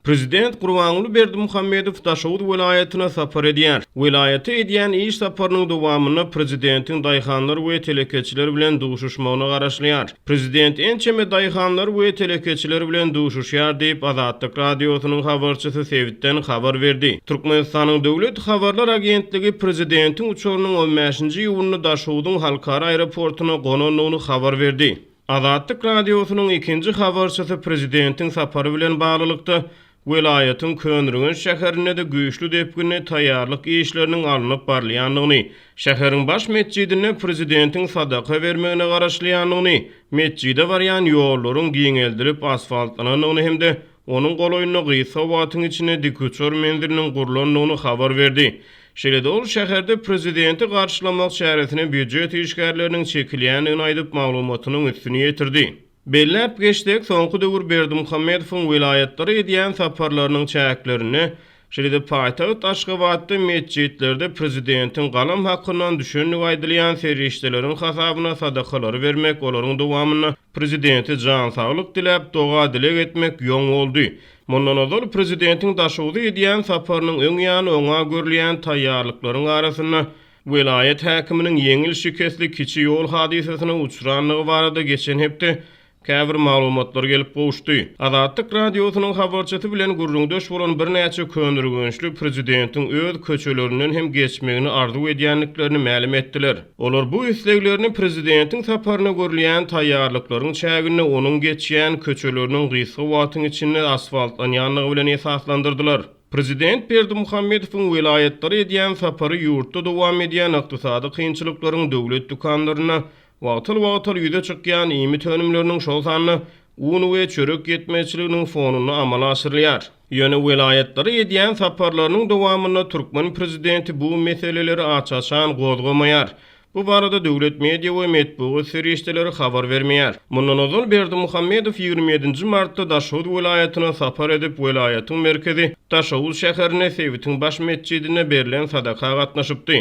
Prezident Gurbanguly Berdimuhamedow Daşoguz welaýatyna sapar edýär. Welaýata edýän iş saparynyň dowamynda prezidentiň daýhanlar we telekeçiler bilen duşuşmagyna garaşylýar. Prezident ençeme daýhanlar we telekeçiler bilen duşuşýar diýip, Azatlyk Radiosynyň habarçysy sebitden habar berdi. Türkmenistanyň Döwlet habarlar agentligi prezidentiň uçarynyň on bäşinji iýunda Daşogzuň halkara aeroportuna gonandygyny habar berdi. Azatlyk Radiosynyň ikinji habarçysy prezidentiň sapary bilen baglylykda, welaýatyň Köneürgenç şäherinde-de güýçli depginde taýýarlyk işleriniň alnyp barylýandygyny, şäheriň baş metjidinde prezidentiň sadaka bermegine garaşylýandygyny, metjide barýan ýollaryň giňeldilip asfaltlanandygyny hem-de onuň golaýynda gysga wagtyň içinde dikuçar menziliniň gurlandygyny habar berdi. Şeýle-de ol şäherde prezidenti garşylamak çäresine býujet işgärleriniň çekilýändigini aýdyp, maglumatynyň üstüni ýetirdi. Belläp geçsek, soňky döwür Berdimuhamedowyň welaýatlara edýän saparlarynyň çäklerinde, şeýle-de paýtagt Aşgabatda metjitlerde prezidentiň galam hakyndan düşendigi aýdylýan serişdeleriň hasabyna sadakalary bermek, olaryň dowamynda prezidente jan saglyk diläp, doga-dileg etmek ýoň boldy. Mundan ozal, prezidentiň Daşogza edýän saparynyň öň ýany oňa görülýän taýýarlyklaryň arasynda welaýat häkiminiň ýeňil şikesli kiçi ýol hadysasyna uçrandygy barada geçen hepde käbir maglumatlar gelip gowuşdy. Azatlyk Radiosynyň habarçysy bilen gürrüňdeş bolan birnäçe köneürgençli prezidentiň öz köçelerinden hem geçmegini arzuw edýändiklerini mälim etdiler. Olar bu isleglerini prezidentiň saparyna görülýän taýýarlyklaryň çäginde onuň geçýän köçeleriniň gysga wagtyň içinde asfaltlanýandygy bilen esaslandyrdylar. Prezident Berdimuhamedowyň welaýatlara edýän sapary ýurtda dowam edýän ykdysady kynçylyklaryň döwlet dükanlarynda wagtal-wagtal ýüze çykýan iýmit önümleriniň, şol sanda un we çörek ýetmezçiliginiň fonunda amala aşyrylýar. Ýöne welaýatlara edýän saparlarynyň dowamynda türkmen prezidenti bu meseleleri aç-açan gozgamaýar. Bu barada döwlet media we metbugat serişdeleri habar bermeýär. Mundan ozal Berdimuhamedow 27 nji martda Daşoguz welaýatyna sapar edip, welaýatyň merkezi Daşoguz şäherinde sebitiň baş metjidinde berlen sadaka gatnaşypdy.